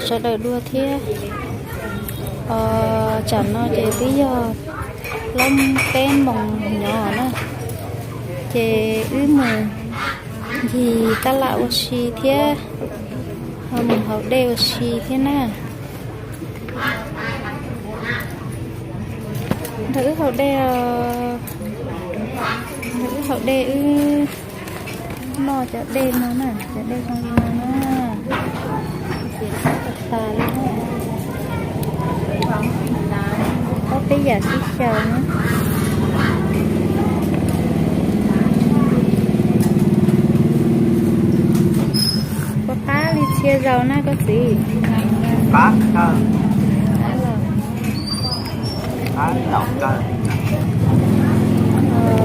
Sawv daws dua thiab. Tsam no ces twb yog plaub peb moos nyob na, ces wb mus ncig tab laj ua si thiab, ho mus haus dej ua si thiab na. Nrog wb haus dej os, nrog wb haus dej, wb noj cov dej no na, cov dej zoo li no na. Ces qab tas tas li na. Ob peb yam sib xyaw na. Ua qab li txhia zaus na koj txiv? Qab kawg.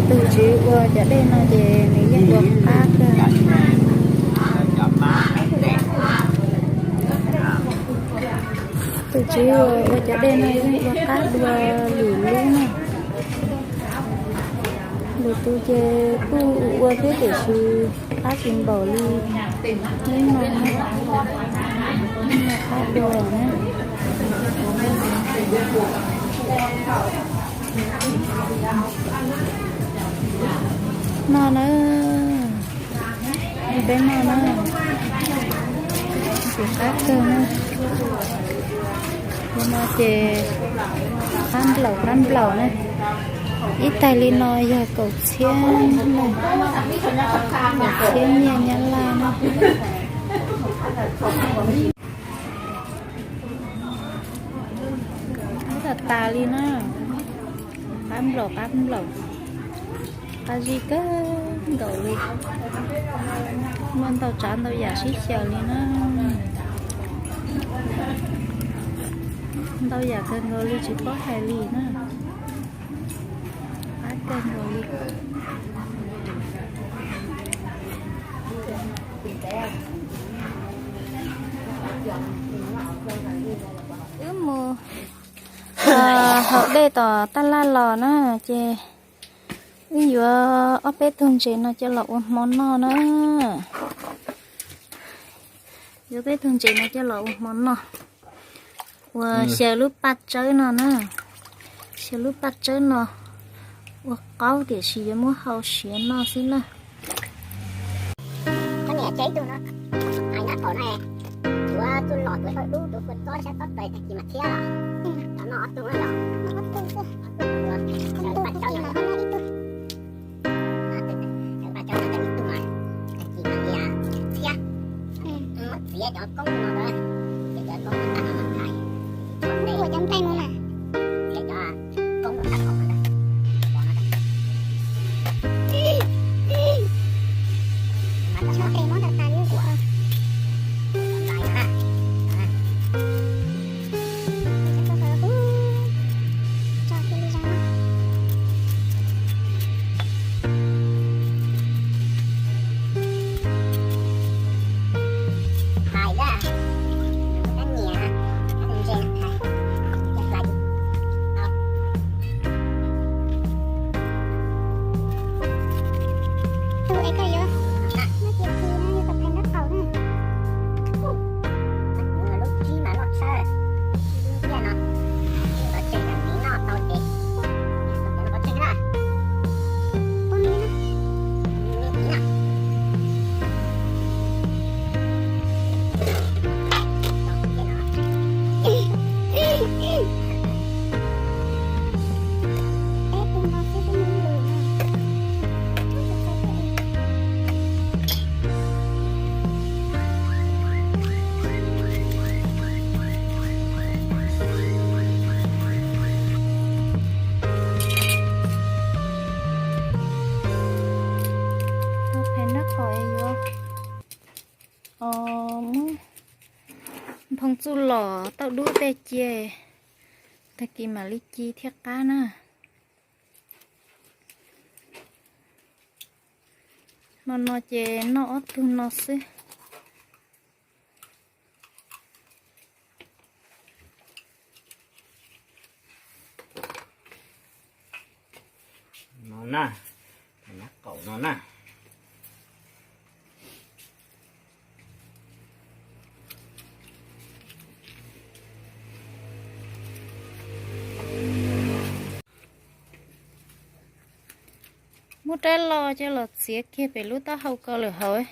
Tus tswv ua cov dej no ces nws yeej ua qab kawg. Tus tswv ua cov dej no yeej ua qab dua lwm lub na. Lwm tus ces kuj ua thiab tiam sis qab tsis npaum li lub no, qab dua na. No na, peb noj na, tsis qab kawg na. Ua no ces qab nplaum qab nplaum na. Ib tais li no yog kaum txhiab, kaum txhiab nyiaj Nyab Laj na. Qab tas tas li na, qab nplaum qab nplaum, qab zib kawg nkaus li. Muaj ntau tsav ntau yam sib xyaw li na, ntau yam kawg nkaus li tsis paub hais li na. Qab kawg nkaus li. Wb mus haus dej tom tab laj los na, ces wb yuav ob peb tug ntses no coj los ua hmo noj na. Yuav peb tug ntses no coj los ua hmo noj, ua xyaw lub paj tsawb no na. Xyaw lub paj tsawb no ua qaub tiam sis yuav muab hau siav noj xwb na. Koj niam, tseg ib tug no, hais nab qaum no, yuav tuaj los tuav tau dub tuav kua txob sab tob tais tag kis mas thiab. Cov no ob tug no, ob tug xwb. Ob tug tag kis mas ho noj ib tug. Cov no tau ib tug mas tag kis mas thiab. Muab txiav cov koob no, txiav cov koob no tag no mas thaiv, ua cov npleej no na. Txiav cov koob no tag no mas Tau phais nab qaum es yuav, o, muab nphoo txuj lom tauj dub tej cia, tag kis mam li ci thiaj qab na. Hmo no ces noj ob tug no xwb. No na, nab qaum no na. Muab rab lo coj los txiav kiag pem lub taub hau ko lawm hauv.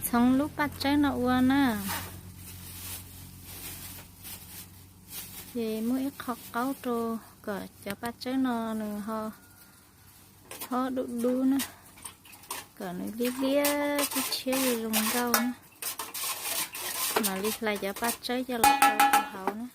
Txhoov lub paj tsawb no ua na. Ces muab ib qho qaub rau kom cov paj tsawb no nws ho txhob dub dub na, kom nws liab liab tshiab tshiab zoo zoo nkauj na. Mam li hlais cov paj tsawb coj los rau hauv na.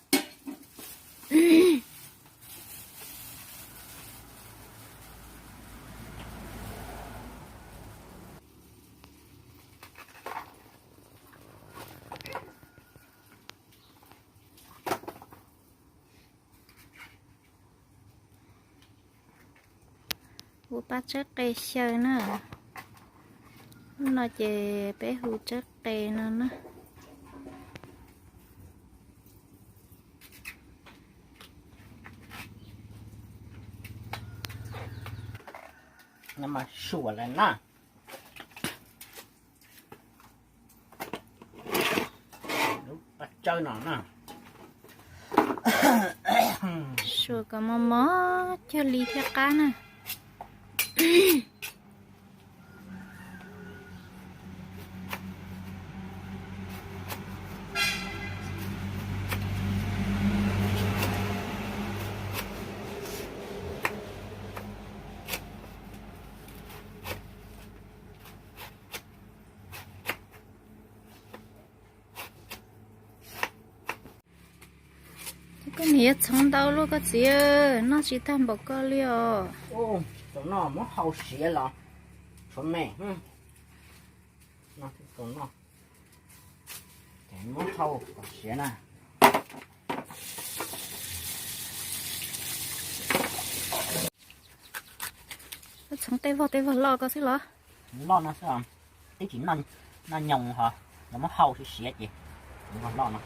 Ua paj tsawb qe xyaw na. Lub no ces peb hu tsawb qe no na. Mas suam lawm na. Lub paj tsawb no na. Suam kom mos mos cog li thiaj qab na. Koj niam yuav txhoov ntau luaj koj txiv, noj tsis tag npaum koj li os. Tus no muab hau siav los tshuav me. Tus no muab hau kom siav na. Koj txhoov tej vog tej vog loj ko xwb los? Loj no xwb, twb tsis noj nyoos ho, los muab hau siav siav ces loj no.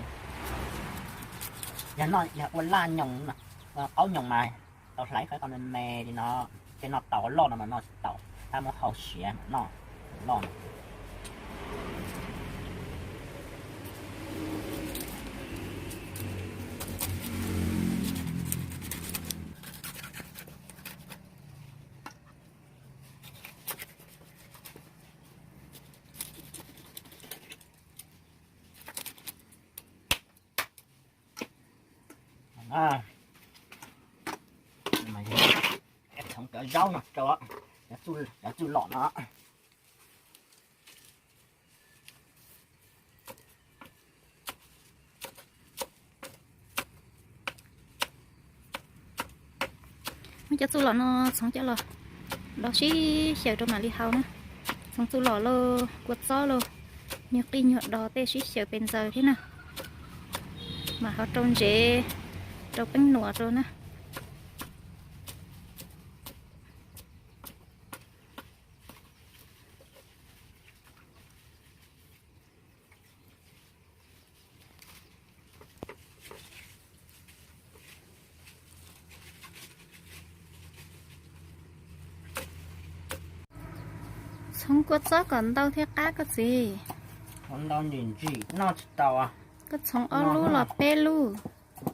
Yog noj, yog ua laj nyoos, ua qaub nyoos mas tau hlais qhov me me li no, tej no tau, loj no mas noj tsis tau, tab muab hau siav noj loj no. Txhoov cov zaub no rau, cov txuj lom no. Muab cov txuj lom no txhoov coj los do sib xyaw rau mam li hau na. Txhoov txuj lom lauj, kua txob lauj, nyuag qij nyuag do tej sib xyaw pes ntxaws thiab na. Mam ho rau ntsev, rau peeb nuam rau na. Txhoov kua txob kom ntau thiaj qab koj txiv. Ntau ntsim ntsim noj tsis tau. Koj txhoov ob lub los peb lub?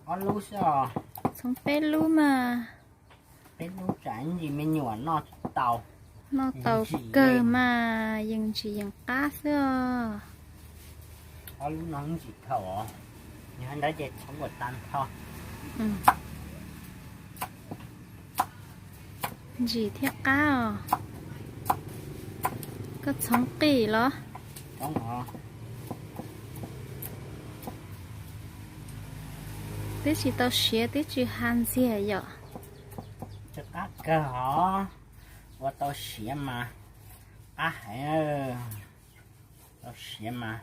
Ob lub xwb os. Txhoov peb lub mas. Peb lub tsam ntsim me nyuam noj tsis tau. Noj tau kawg mas yeej ntsim yeej qab xwb os. Ob lub no ntsim dhau os. Yog ntawd ces txhoov ua tag nrho. Ntsim thiaj qab os. Koj txhoov qij los? Twb tsis tau siav twb tsis ha ntxiag yom. Tsis qab kawg os. Ua tau siav mas qab heev. Tau siav mas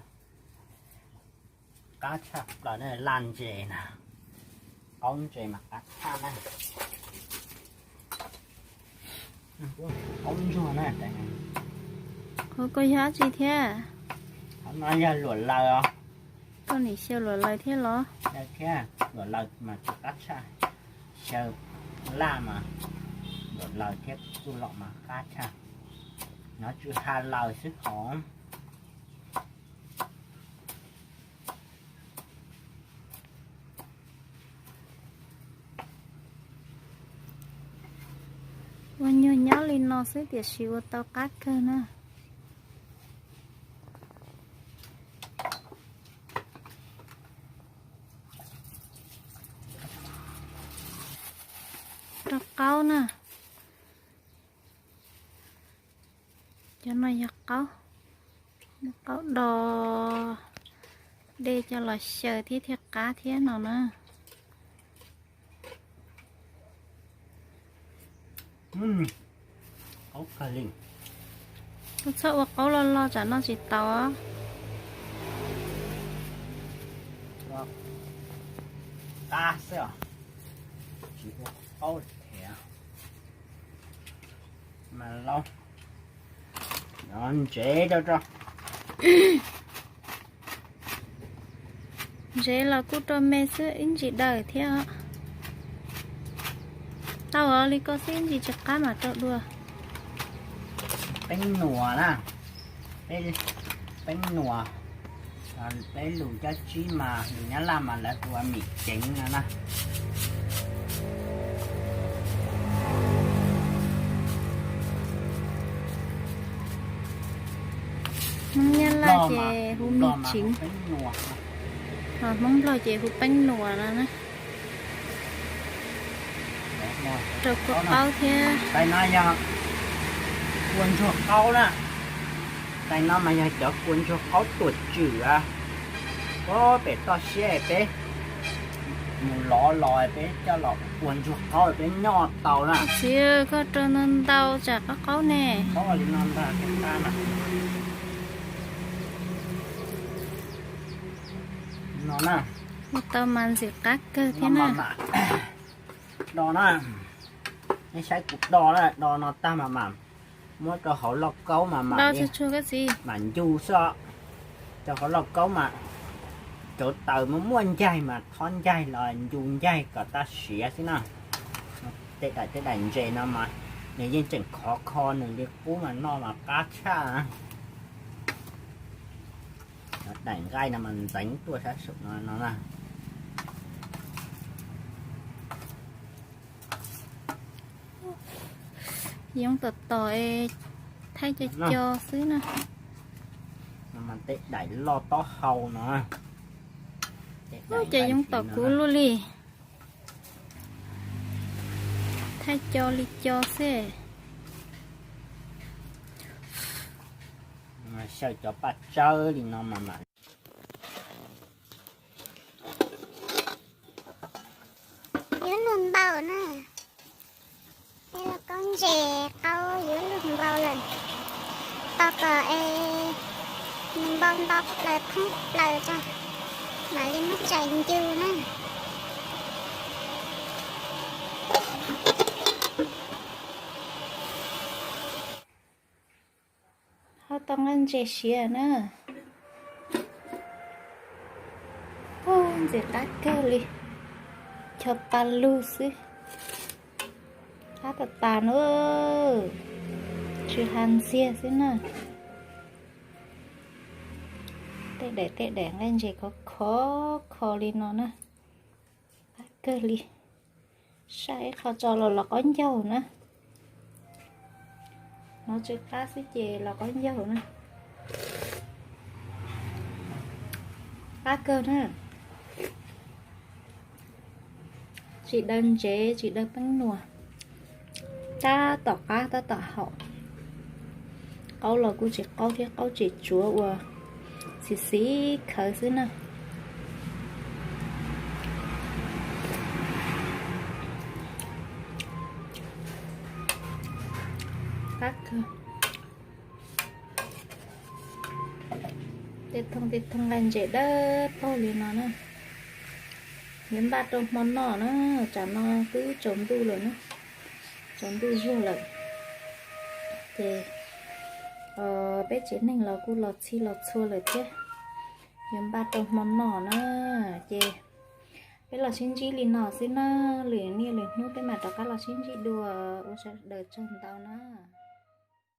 qab tshaj plaws na, laj ntses na, qaub ntses mas qab tshaj na. Qaub ntsuag na. Qhov koj yog dab tsi thiab? Qhov no yog luam laws os. Koj nim xyaw luam laws thiab los? Xyaw thiab, luam laws mas tsis qab tshaj. Xyaw laj mas luam laws thiab txuj lom mas qab tshaj. Nov tsw ha laws xwb hov. Nyuag nyob li no xwb tiam sis ua tau qab kawg na. Rau qaub na. Cov no yog qaub, qaub do dej coj los xyaw thiab thiaj qab thiab no na. Koj txhob ua qaub loj loj tsam noj tsis tau. Qab xwb os, tsis ua qaub thiab. Mas los ntsev rau rau. Ntsev los kuj rau me xwb ib ntsis daws thiab. Tau li koj xwb ib ntsis tsis qab mam rau dua. Peeb nuas na, peeb nuas, peb lus cov tsib mas lus Nyab Laj mas lawv hu ua mim ceev no na. Hmoob Nyab Laj ces hu mim ceev, ho Hmoob Nplog ces hu peeb nuas no na. Rau kua qaub thiab. Tais no yog kua ntsuag qaub na. Tais no mas yog cov kua ntsuag qaub tuam tswm a. Pem toj siab peb mus lov los peb coj los ua ntsuag qaub peb noj tau na. Txiv, koj rau ntau ntau tsam qaub qaub ne. Qaub li no ntag, no na. Ua tau mas ntxim qab kawg thiab na. Do na, nej saib kuv do na, do no tag mas mam muab rau hauv lauj kaub mas mam, mam ncu xwb. Rau hauv lauj kaub mas cov taws muaj muaj ncaig mas thob ncaig los ncu ncaig kom tag siav xwb na. Tej daim, tej daim ntses no mas nws yeej tseem khov kho nws li qub mas noj mas qab tshaj. Daim nqaij no mas ntxeev tuaj sab saum no no na. Yoov tom tom es thaij co co xwb na. Tej daim loj taub hau no. Ces yoov tom kuv luaj li. Thaij co li co xwb. Xyaw cov paj tsawb li no mas mam. Yuav luag npaum na. Peb lauj kaub ntses qaub yuav luag npaum lawm. Tos kom es nws npau nto plaws thoob plaws tso mam li muab txais ncu na. Ho tau nqaij ntses siav na. Ntxim qab kawg li, cho pa lug xwb. Qab tas tas na, tsis ha ntxiag xwb na. Tej daim tej daim nqaij ntses khov khov kho li no na, qab kawg li. Saj ib qho tso los los qaub ncaug na. Hnov tsw qab xwb ces los qaub ncaug na. Qab kawg na. Tsis daw ntsev tsis daw peeb nuas, tab tom qab tab tom haum. Qaub los kuj tsis qaub thiab, qaub tsis tsuav, ua xiv xiv khawv xwb na. Qab kawg. Tej thooj tej thooj nqaij ntses dawb paug li no na, yuav npaj rau hmo noj na. Tsam no twb tsaus ntuj lawm na, tsaus ntuj zuag lawm. Ces peb tsev neeg los kuj los txhij los txhua lawm thiab, yuav npaj rau hmo noj na. Ces peb los sib ntsib li no xwb na, lwm niaj lwm hnub peb mam rov qab los sib ntsib dua. Ua sawv daws tsaug ntau na.